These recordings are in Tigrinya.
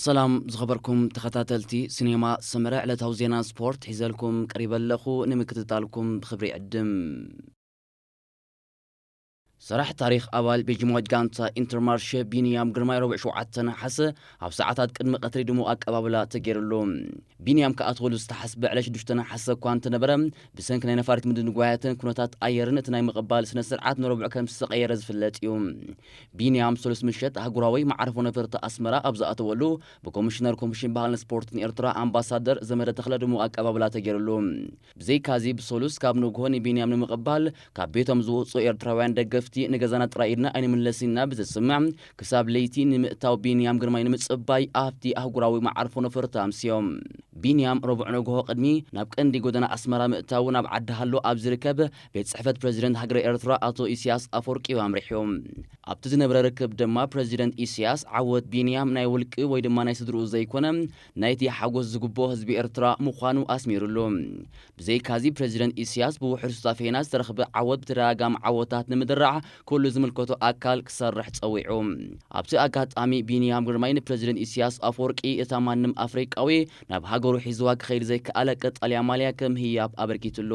ሰላም ዝኸበርኩም ተኸታተልቲ ሲኔማ ሰመረ፣ ዕለታዊ ዜና ስፖርት ሒዘልኩም ቀሪበ ኣለኹ። ንምክትታልኩም ብኽብሪ ይዕድም። ሰራሕ ታሪኽ ኣባል ቤልጂማዊት ጋንታ ኢንተርማርሸ ቢንያም ግርማይ ረቡዕ ሸውዓተ ነሓሰ ኣብ ሰዓታት ቅድሚ ቀትሪ ድሙቕ ኣቀባብላ ተገይሩሉ። ቢንያም ክኣትወሉ ዝተሓስበ ዕለት ሽዱሽተ ነሓሰ እኳ እንተነበረ፣ ብሰንኪ ናይ ነፋሪት ምድንጓያትን ኩነታት ኣየርን እቲ ናይ ምቕባል ስነ ስርዓት ንረቡዕ ከም ዝተቐየረ ዝፍለጥ እዩ። ቢንያም ሰሉስ ምሸት ኣህጉራዊ መዓርፎ ነፈርቲ ኣስመራ ኣብ ዝኣተወሉ ብኮሚሽነር ኮሚሽን ባህልን ስፖርትን ኤርትራ ኣምባሳደር ዘመደ ተኽለ ድሙቕ ኣቀባብላ ተገይሩሉ። ብዘይካዚ ብሰሉስ ካብ ንግሆ ንቢንያም ንምቕባል ካብ ቤቶም ዝወጹ ኤርትራውያን ደገፍቲ ንገዛና ጥራይ ኢድና ኣይንምለስን ኢና ብዝስምዕ ክሳብ ለይቲ ንምእታው ቢንያም ግርማይ ንምጽባይ ኣብቲ ኣህጉራዊ መዓርፎ ነፈርቲ ኣምስዮም። ቢንያም ረቡዕ ንግሆ ቅድሚ ናብ ቀንዲ ጎደና ኣስመራ ምእታው ናብ ዓዲ ሃሎ ኣብ ዝርከብ ቤት ጽሕፈት ፕረዚደንት ሃገረ ኤርትራ ኣቶ ኢሳያስ ኣፈወርቂ እዩ ኣምሪሑ። ኣብቲ ዝነበረ ርክብ ድማ ፕረዚደንት ኢሳያስ ዓወት ቢንያም ናይ ውልቂ ወይ ድማ ናይ ስድርኡ ዘይኮነ ናይቲ ሓጎስ ዝግብኦ ህዝቢ ኤርትራ ምዃኑ ኣስሚሩሉ። ብዘይካዚ ፕረዚደንት ኢሳያስ ብውሑድ ሱታፌና ዝተረኽበ ዓወት ብተደጋጋሚ ዓወታት ንምድራዕ ኩሉ ዝምልከቶ ኣካል ክሰርሕ ጸዊዑ። ኣብቲ ኣጋጣሚ ቢንያም ግርማይ ንፕረዚደንት ኢሳያስ ኣፈወርቂ እታ ማንም ኣፍሪቃዊ ናብ ሃገሩ ሒዝዋ ክኸይድ ዘይከኣለ ቀጠልያ ማልያ ከም ህያብ ኣበርኪትሉ።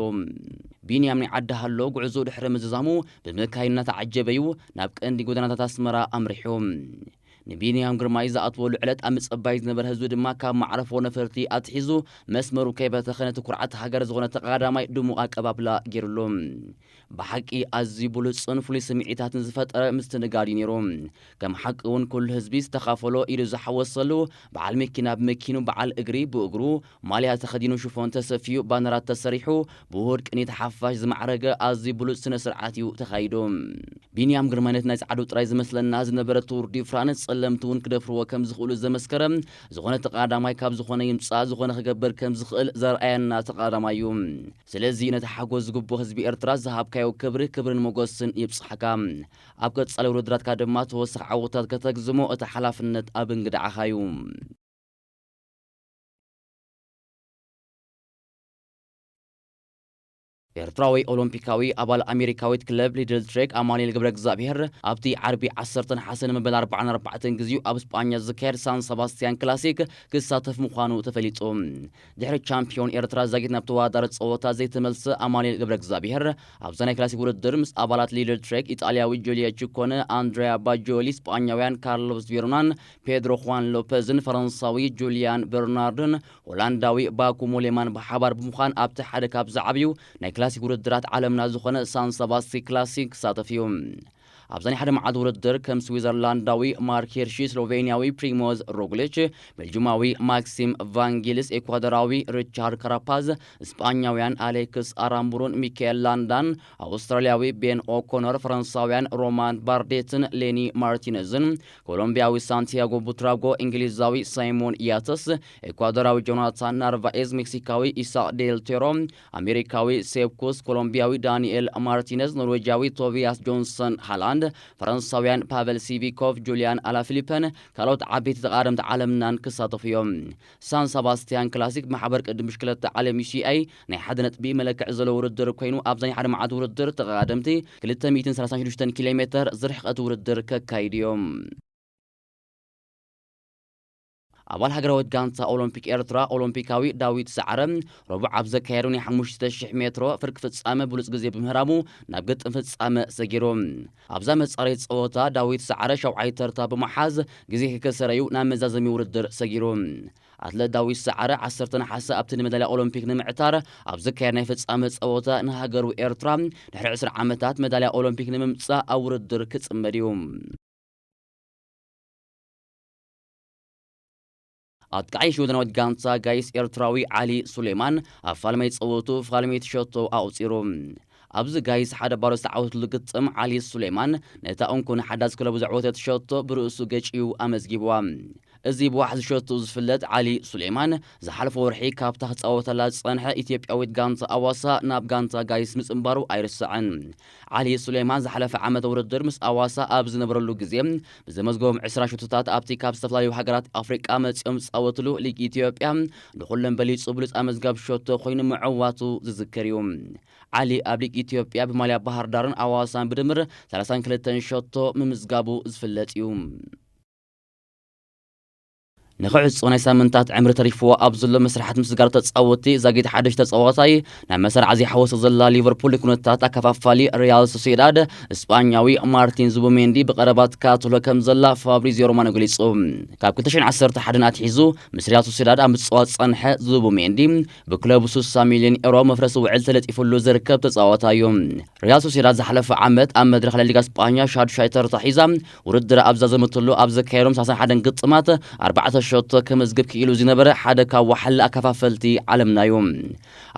ቢንያም ናይ ዓዲ ሃሎ ጉዕዞ ድሕሪ ምዝዛሙ ብመካይን እናተዓጀበ እዩ ናብ ቀንዲ ጎደናታት ኣስመራ ኣምሪሑ። ንቢንያም ግርማይ ዝኣትወሉ ዕለት ኣብ ምጽባይ ዝነበረ ህዝቢ ድማ ካብ መዕረፎ ነፈርቲ ኣትሒዙ መስመሩ ከይበተኸ ነቲ ኩርዓት ሃገር ዝኾነ ተቐዳማይ ድሙቕ ኣቀባብላ ገይሩሉ። ብሓቂ ኣዝዩ ብሉጽን ፍሉይ ስምዒታትን ዝፈጠረ ምስትንጋድ እዩ ነይሩ። ከም ሓቂ እውን ኩሉ ህዝቢ ዝተኻፈሎ ኢዱ ዝሓወሰሉ በዓል መኪና ብመኪኑ፣ በዓል እግሪ ብእግሩ፣ ማልያ ተኸዲኑ፣ ሽፎን ተሰፊዩ፣ ባነራት ተሰሪሑ፣ ብውሁድ ቅኒት ሓፋሽ ዝማዕረገ ኣዝዩ ብሉጽ ስነ ስርዓት እዩ ተኻይዱ። ቢንያም ግርማይ ነቲ ናይ ጻዕዱ ጥራይ ዝመስለና ዝነበረ ቱር ዲ ፍራንስ ጸለምቲ እውን ክደፍርዎ ከም ዝኽእሉ ዘመስከረ፣ ዝኾነ ተቐዳማይ ካብ ዝኾነ ይምጻእ፣ ዝኾነ ክገብር ከም ዝኽእል ዘርኣየና ተቐዳማይ እዩ። ስለዚ ነቲ ሓጎስ ዝግብኦ ህዝቢ ኤርትራ ዝሃብካዮ ክብሪ፣ ክብርን ሞገስን ይብጽሓካ። ኣብ ቀጻሊ ውድድራትካ ድማ ተወሳኺ ዓወታት ከተግዝሞ እቲ ሓላፍነት ኣብ እንግድዓኻ እዩ። ኤርትራዊ ኦሎምፒካዊ ኣባል ኣሜሪካዊት ክለብ ሊድል ትሬክ ኣማኑኤል ገብረ እግዚኣብሔር ኣብቲ ዓርቢ ዓሰርተ ነሓሰ ንመበል ኣርባዓን ኣርባዕተን ግዜኡ ኣብ ስጳኛ ዝካየድ ሳን ሰባስቲያን ክላሲክ ክሳተፍ ምዃኑ ተፈሊጡ። ድሕሪ ቻምፒዮን ኤርትራ ዛጊት ናብ ተወዳዳሪ ጸወታ ዘይተመልሰ ኣማኑኤል ገብረ እግዚኣብሔር ኣብዛ ናይ ክላሲክ ውድድር ምስ ኣባላት ሊድል ትሬክ ኢጣልያዊ ጁልዮ ቺኮነ፣ ኣንድሪያ ባጆሊ፣ ስጳኛውያን ካርሎስ ቬሮናን ፔድሮ ኹዋን ሎፐዝን ፈረንሳዊ ጁልያን በርናርድን ሆላንዳዊ ባኩ ሞሌማን ብሓባር ብምዃን ኣብቲ ሓደ ካብ ዝዓብዩ ናይ ክላሲክ ውድድራት ዓለምና ዝኾነ ሳን ሰባስቲ ክላሲክ ክሳተፍ እዩ። ኣብዛ ናይ ሓደ መዓልቲ ውድድር ከም ስዊዘርላንዳዊ ማርክ ሄርሺ፣ ስሎቬንያዊ ፕሪሞዝ ሮግሊች፣ ቤልጅማዊ ማክሲም ቫንጊልስ፣ ኤኳዶራዊ ሪቻርድ ካራፓዝ፣ ስጳኛውያን ኣሌክስ ኣራምቡሩን ሚካኤል ላንዳን፣ ኣውስትራልያዊ ቤን ኦኮኖር፣ ፈረንሳውያን ሮማን ባርዴትን ሌኒ ማርቲነዝን፣ ኮሎምቢያዊ ሳንቲያጎ ቡትራጎ፣ እንግሊዛዊ ሳይሞን ያትስ፣ ኤኳዶራዊ ጆናታን ናርቫኤዝ፣ ሜክሲካዊ ኢሳቅ ዴል ቴሮ፣ ኣሜሪካዊ ሴፕ ኩስ፣ ኮሎምቢያዊ ዳንኤል ማርቲነዝ፣ ኖርዌጃዊ ቶቢያስ ጆንሰን ሃላንድ፣ ፈረንሳውያን ፓቨል ሲቪኮቭ፣ ጁልያን ኣላፊሊፐን ካልኦት ዓበይቲ ተቓደምቲ ዓለምናን ክሳተፉ እዮም። ሳን ሰባስቲያን ክላሲክ ብማሕበር ቅድም ብሽክለታ ዓለም ዩ ሲ ኣይ ናይ ሓደ ነጥቢ መለክዒ ዘለዎ ውድድር ኮይኑ፣ ኣብዛ ናይ ሓደ መዓልቲ ውድድር ተቐዳደምቲ ክልተ ሚእትን ሰላሳን ሽዱሽተን ኪሎ ሜተር ዝርሕቐት ውድድር ከካይዱ እዮም። ኣባል ሃገራዊት ጋንታ ኦሎምፒክ ኤርትራ ኦሎምፒካዊ ዳዊት ሰዓረ ረቡዕ ኣብ ዘካየዶ ናይ ሓሙሽተ ሽሕ ሜትሮ ፍርቂ ፍጻመ ብሉጽ ግዜ ብምህራሙ ናብ ግጥም ፍጻመ ሰጊሩ። ኣብዛ መጻረይት ጸወታ ዳዊት ሰዓረ ሻውዓይ ተርታ ብምሓዝ ግዜ ከይከሰረ'ዩ ናብ መዛዘሚ ውድድር ሰጊሩ። ኣትለት ዳዊት ሰዓረ ዓሰርተ ነሓሰ ኣብቲ ንመዳልያ ኦሎምፒክ ንምዕታር ኣብ ዝካየድ ናይ ፍጻመ ጸወታ ንሃገሩ ኤርትራ ድሕሪ ዕስራ ዓመታት መዳልያ ኦሎምፒክ ንምምጻእ ኣብ ውድድር ክጽመድ እዩ። ኣጥቃዓይ ሽወደናዊት ጋንታ ጋይስ ኤርትራዊ ዓሊ ሱሌማን ኣብ ፋልማይ ጸወቱ ፋልመይቲ ሸቶ ኣቑጺሩ። ኣብዚ ጋይስ ሓደ ባዶ ዝተዓወተሉ ግጥም ዓሊ ሱሌማን ነታ እንኮ ንሓዳስ ክለቡ ዘዕወተት ሸቶ ብርእሱ ገጭዩ ኣመዝጊብዋ። እዚ ብዋሕዚ ሸቱ ዝፍለጥ ዓሊ ሱሌማን ዝሓለፈ ወርሒ ካብታ ክጻወተላ ዝጸንሐ ኢትዮጵያዊት ጋንታ ኣዋሳ ናብ ጋንታ ጋይስ ምጽንባሩ ኣይርሳዕን። ዓሊ ሱሌማን ዝሓለፈ ዓመት ውድድር ምስ ኣዋሳ ኣብ ዝነበረሉ ግዜ ብዘመዝገቦም ዕስራ ሸቶታት ኣብቲ ካብ ዝተፈላለዩ ሃገራት ኣፍሪቃ መጺኦም ዝጻወትሉ ሊግ ኢትዮጵያ ንኹሎም በሊጹ ብሉጽ ኣመዝጋቢ ሸቶ ኮይኑ ምዕዋቱ ዝዝከር እዩ። ዓሊ ኣብ ሊግ ኢትዮጵያ ብማልያ ባህር ዳርን ኣዋሳን ብድምር ሰላሳን ክልተን ሸቶ ምምዝጋቡ ዝፍለጥ እዩ። ንኽዕጾ ናይ ሳምንታት ዕምሪ ተሪፍዎ ኣብ ዘሎ መስርሓት ምስጋር ተጻወትቲ ዛጊት ሓደሽ ተጻዋታይ ናብ መሰርዓ ዘይሓወሰ ዘላ ሊቨርፑል፣ ንኩነታት ኣከፋፋሊ ሪያል ሶሲዳድ ስጳኛዊ ማርቲን ዙቡሜንዲ ብቐረባ ትከታተሎ ከም ዘላ ፋብሪዚዮ ሮማኖ ገሊጹ። ካብ ክልተ ሽሕን ዓሰርተ ሓደን ኣትሒዙ ምስ ሪያል ሶሲዳድ ኣብ ምጽዋት ዝጸንሐ ዙቡሜንዲ፣ ብክለቡ ስሳ ሚልዮን ኤሮ መፍረሲ ውዕል ተለጢፉሉ ዝርከብ ተጻዋታይ እዩ። ሪያል ሶሲዳድ ዝሓለፈ ዓመት ኣብ መድረኽ ላሊጋ ስጳኛ ሻዱሻይ ተርታ ሒዛ፣ ውድድር ኣብ ዝዛዘመትሉ ኣብ ዘካየዶም ሰላሳን ሓደን ግጥማት ኣርባዕተ ሸቶ ከመዝግብ ክኢሉ ዝነበረ ሓደ ካብ ዋሕሊ ኣከፋፈልቲ ዓለምና እዩ።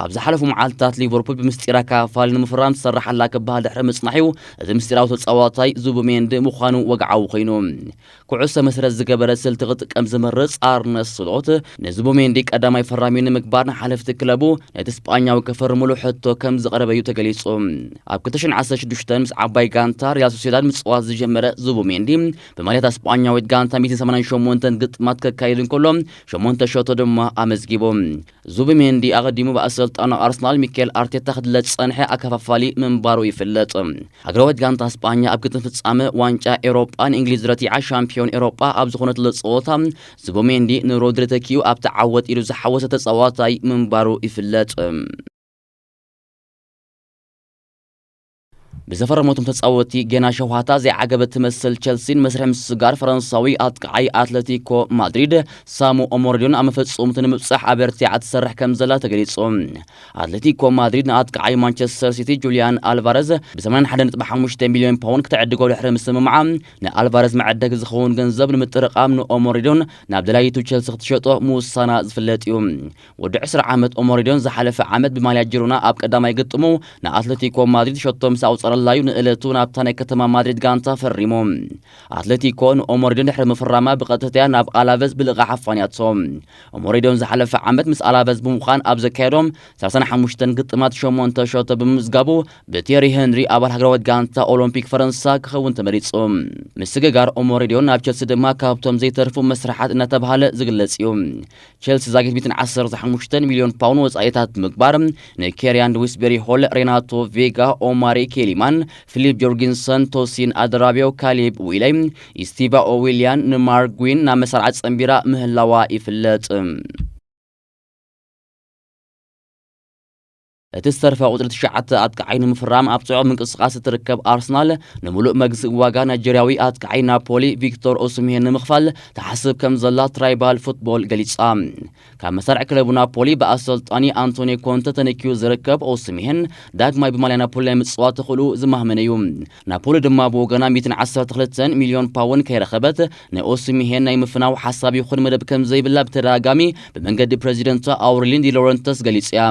ኣብ ዝሓለፉ መዓልትታት ሊቨርፑል ብምስጢር ኣከፋፋሊ ንምፍራም ትሰርሓላ ክበሃል ድሕሪ ምጽናሕ'ዩ፣ እዚ ምስጢራዊ ተጻዋታይ ዙቡሜንዲ ምዃኑ ወግዓዊ ኮይኑ። ኩዕሶ መሰረት ዝገበረ ስልቲ ክጥቀም ዝመርጽ ኣርነ ስሎት፣ ንዙቡሜንዲ ቀዳማይ ፈራሚ ንምግባር ንሓለፍቲ ክለቡ ነቲ ስጳኛዊ ክፈርምሉ ሕቶ ከም ዝቐረበ እዩ ተገሊጹ። ኣብ ክልተ ሽሕን ዓሰርተ ሽዱሽተን ምስ ዓባይ ጋንታ ሪያል ሶሲዳድ ምጽዋት ዝጀመረ ዙቡሜንዲ፣ ብማልያታ ስጳኛዊት ጋንታ ሚእትን ሰማንያን ሸሞንተን ግጥማት ከካይድ እንከሎ፣ ሸሞንተ ሸቶ ድማ ኣመዝጊቡ። ዙቢሜንዲ ኣቐዲሙ ብኣሰልጣኒ ኣርሰናል ሚኬል ኣርቴታ ክድለ ዝጸንሐ ኣከፋፋሊ ምንባሩ ይፍለጥ። ሃገራዊት ጋንታ ስጳኛ ኣብ ግጥም ፍጻመ ዋንጫ ኤሮጳ ንእንግሊዝ ረቲዓ ሻምፒዮን ኤሮጳ ኣብ ዝኾነትሉ ጸወታ፣ ዙቢሜንዲ ንሮድሪ ተኪኡ ኣብቲ ዓወት ኢዱ ዝሓወሰ ተጻዋታይ ምንባሩ ይፍለጥ። ብዘፈረመቶም ተጻወትቲ ጌና ሸውሃታ ዘይዓገበት ትመስል ቸልሲን መስርሕ ምስጋር ፈረንሳዊ ኣጥቃዓይ ኣትለቲኮ ማድሪድ ሳሙ ኦሞሪዶን ኣብ መፈጸምቱ ንምብጻሕ ኣበርቲዓ ትሰርሕ ከም ዘላ ተገሊጹ። ኣትለቲኮ ማድሪድ ንኣጥቃዓይ ማንቸስተር ሲቲ ጁልያን ኣልቫረዝ ብ ሰማንያን ሓደን ነጥቢ ሓሙሽተ ሚልዮን ፓውንድ ክትዕድጎ ድሕሪ ምስምማዓ፣ ንኣልቫረዝ መዐደጊ ዝኸውን ገንዘብ ንምጥርቃም ንኦሞሪዶን ናብ ደላይቱ ቸልሲ ክትሸጦ ምውሳና ዝፍለጥ እዩ። ወዲ ዕስራ ዓመት ኦሞሪዶን ዝሓለፈ ዓመት ብማልያ ጂሮና ኣብ ቀዳማይ ግጥሙ ንኣትለቲኮ ማድሪድ ሸቶ ምስ ኣውጸረላዩ ንእለቱ ናብታ ናይ ከተማ ማድሪድ ጋንታ ፈሪሙ። ኣትለቲኮ ንኦሞሪዶን ድሕሪ ምፍራማ ብቐጥታ ናብ ኣላቨዝ ብልቓሕ ኣፋንያቶ። ኦሞሪዶን ዝሓለፈ ዓመት ምስ ኣላቨዝ ብምዃን ኣብ ዘካየዶም ሰላሳን ሓሙሽተን ግጥማት ሸሞንተ ሸቶ ብምምዝጋቡ ብቴሪ ሄንሪ ኣባል ሃገራዊት ጋንታ ኦሎምፒክ ፈረንሳ ክኸውን ተመሪጹ። ምስግጋር ኦሞሪዶን ናብ ቸልሲ ድማ ካብቶም ዘይተርፉ መስርሓት እናተባህለ ዝግለጽ እዩ። ቸልሲ ዛጊት ሚእትን ዓሰርተ ሓሙሽተን ሚልዮን ፓውንድ ወጻኢታት ብምግባር ንኬርያን ዊስቤሪ ሆል፣ ሬናቶ ቬጋ፣ ኦማሪ ኬሊማን፣ ፊሊፕ ጆርጊንሰን፣ ቶሲን ኣደራቢዮ፣ ካሊብ ዊለይ፣ ኢስቲቫኦ ዊልያን ንማርክ ጉዊን ናብ መሳርዓ ጸንቢራ ምህላዋ ይፍለጥ። እቲ ዝተርፈ ቁጽሪ ትሽዓተ ኣጥቃዓይ ንምፍራም ኣብ ጽዑቕ ምንቅስቓስ እትርከብ ኣርሰናል፣ ንምሉእ መግዝኢ ዋጋ ናይጀርያዊ ኣጥቃዓይ ናፖሊ ቪክቶር ኦስምሄን ንምኽፋል ትሓስብ ከም ዘላ ትራይባል ፉትቦል ገሊጻ። ካብ መሳርዕ ክለቡ ናፖሊ ብኣሰልጣኒ ኣንቶኒ ኮንተ ተነኪዩ ዝርከብ ኦስምሄን፣ ዳግማይ ብማልያ ናፖሊ ናይ ምጽዋት ተኽእልኡ ዝማህመነ እዩ። ናፖሊ ድማ ብወገና ሚእትን ዓሰርተ ክልተን ሚልዮን ፓውንድ ከይረኸበት፣ ንኦስምሄን ናይ ምፍናው ሓሳብ ይኹን መደብ ከም ዘይብላ ብተደጋጋሚ ብመንገዲ ፕረዚደንታ ኣውሬሊን ዲ ሎረንተስ ገሊጻ እያ።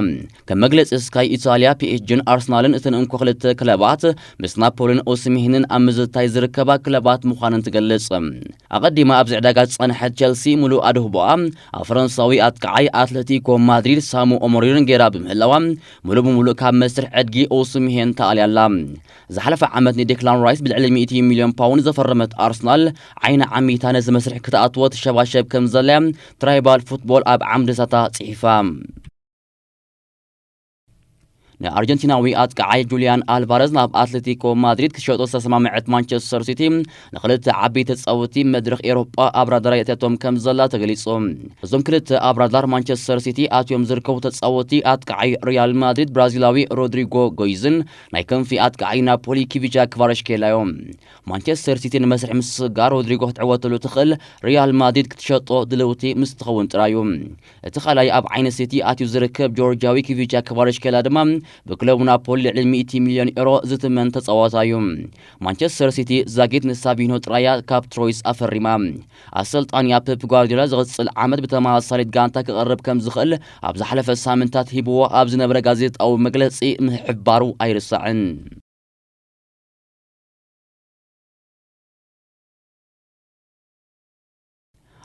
ከም መግለጺ ስካይ ኢታልያ፣ ፒ ኤስ ጂን ኣርሰናልን እተን እንኮ ክልተ ክለባት ምስ ናፖሊን ኦስምሄንን ኣብ ምዝታይ ዝርከባ ክለባት ምዃነን ትገልጽ። ኣቐዲማ ኣብዚ ዕዳጋ ዝጸንሐት ቸልሲ፣ ምሉእ ኣድህቦኣ ኣብ ፈረንሳዊ ኣጥቃዓይ ኣትለቲኮ ማድሪድ ሳሙ ኦሞሪዮን ገይራ ብምህላዋ፣ ምሉእ ብምሉእ ካብ መስርሕ ዕድጊ ኦስምሄን ተኣልያ ኣላ። ዝሓለፈ ዓመት ንዴክላን ራይስ ብልዕሊ ሚእቲ ሚልዮን ፓውንድ ዘፈረመት ኣርሰናል፣ ዓይና ዓሚታ ነዚ መስርሕ ክትኣትዎ ትሸባሸብ ከም ዘላያ ትራይባል ፉትቦል ኣብ ዓምዲ ሳታ ጽሒፋ። ንኣርጀንቲናዊ ኣጥቃዓይ ጁልያን ኣልቫረዝ ናብ ኣትሌቲኮ ማድሪድ ክትሸጦ ዝተሰማምዐት ማንቸስተር ሲቲ፣ ንክልተ ዓበይቲ ተጻወትቲ መድረኽ ኤሮጳ ኣብ ራዳር የእትያቶም ከም ዘላ ተገሊጹ። እዞም ክልተ ኣብ ራዳር ማንቸስተር ሲቲ ኣትዮም ዝርከቡ ተጻወትቲ፣ ኣጥቃዓይ ሪያል ማድሪድ ብራዚላዊ ሮድሪጎ ጎይዝን ናይ ክንፊ ኣጥቃዓይ ናፖሊ ኪቪቻ ክቫራሽኬላ እዮም። ማንቸስተር ሲቲ ንመስርሕ ምስጋር ሮድሪጎ ክትዕወተሉ ትኽእል፣ ሪያል ማድሪድ ክትሸጦ ድልውቲ ምስ ትኸውን ጥራይ እዩ። እቲ ካልኣይ ኣብ ዓይኒ ሲቲ ኣትዩ ዝርከብ ጆርጂያዊ ኪቪቻ ክቫራሽኬላ ድማ ብክለቡ ናፖሊ ልዕሊ ሚእቲ ሚልዮን ኤሮ ዝትመን ተጻዋታይ እዩ። ማንቸስተር ሲቲ ዛጊት ንሳቪኖ ጥራያ ካብ ትሮይስ ኣፈሪማ። ኣሰልጣኒኣ ፔፕ ጓርዲዮላ ዝቕጽል ዓመት ብተመሳሳሊት ጋንታ ክቐርብ ከም ዝኽእል ኣብ ዝሓለፈ ሳምንታት ሂብዎ ኣብ ዝነበረ ጋዜጣዊ መግለጺ ምሕባሩ ኣይርሳዕን።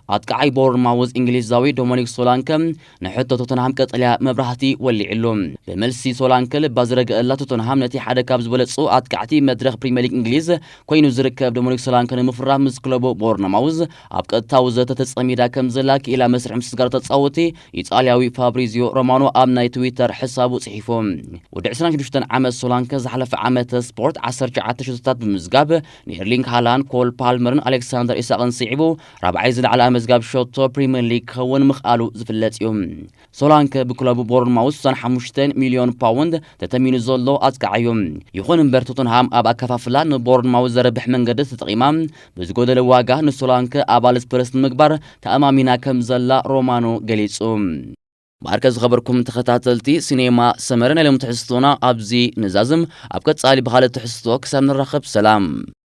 ኣጥቃዓይ ቦርንማውዝ እንግሊዛዊ ዶሚኒክ ሶላንከ ንሕቶ ቶተንሃም ቀጠልያ መብራህቲ ወሊዕሉ። ብመልሲ ሶላንከ ልባ ዝረገአላ ቶተንሃም ነቲ ሓደ ካብ ዝበለጹ ኣጥቃዕቲ መድረኽ ፕሪምየር ሊግ እንግሊዝ ኮይኑ ዝርከብ ዶሚኒክ ሶላንከ ንምፍራም ምስ ክለቡ ቦርንማውዝ ኣብ ቀጥታዊ ዘተ ተጸሚዳ ከም ዘላ ክኢላ መስርሕ ምስጋር ተጻወቲ ኢጣልያዊ ፋብሪዚዮ ሮማኖ ኣብ ናይ ትዊተር ሕሳቡ ጽሒፉ። ወዲ ዕስራን ሽዱሽተን ዓመት ሶላንከ ዝሓለፈ ዓመተ ስፖርት ዓሰርተ ትሽዓተ ሽቶታት ብምዝጋብ ንኤርሊንግ ሃላንድ፣ ኮል ፓልመርን ኣሌክሳንደር ኢሳቕን ስዒቡ ራብዓይ ዝለዓለ ኣመ መዝጋብ ሸቶ ፕሪምየር ሊግ ክኸውን ምኽኣሉ ዝፍለጥ እዩ። ሶላንከ ብክለቡ ቦርንማውዝ ስሳን ሓሙሽተ ሚልዮን ፓውንድ ተተሚኑ ዘሎ ኣጽቃዓዮ። ይኹን እምበር ቶተንሃም ኣብ ኣከፋፍላ ንቦርንማውዝ ዘረብሕ መንገዲ ተጠቒማ ብዝጎደለ ዋጋ ንሶላንከ ኣባል ስፐርስ ንምግባር ተኣማሚና ከም ዘላ ሮማኖ ገሊጹ። ማርከ ዝኸበርኩም ተኸታተልቲ ሲኔማ ሰመረ ናይ ሎም ትሕዝቶና ኣብዚ ንዛዝም። ኣብ ቀጻሊ ብኻልእ ትሕዝቶ ክሳብ ንራኸብ ሰላም።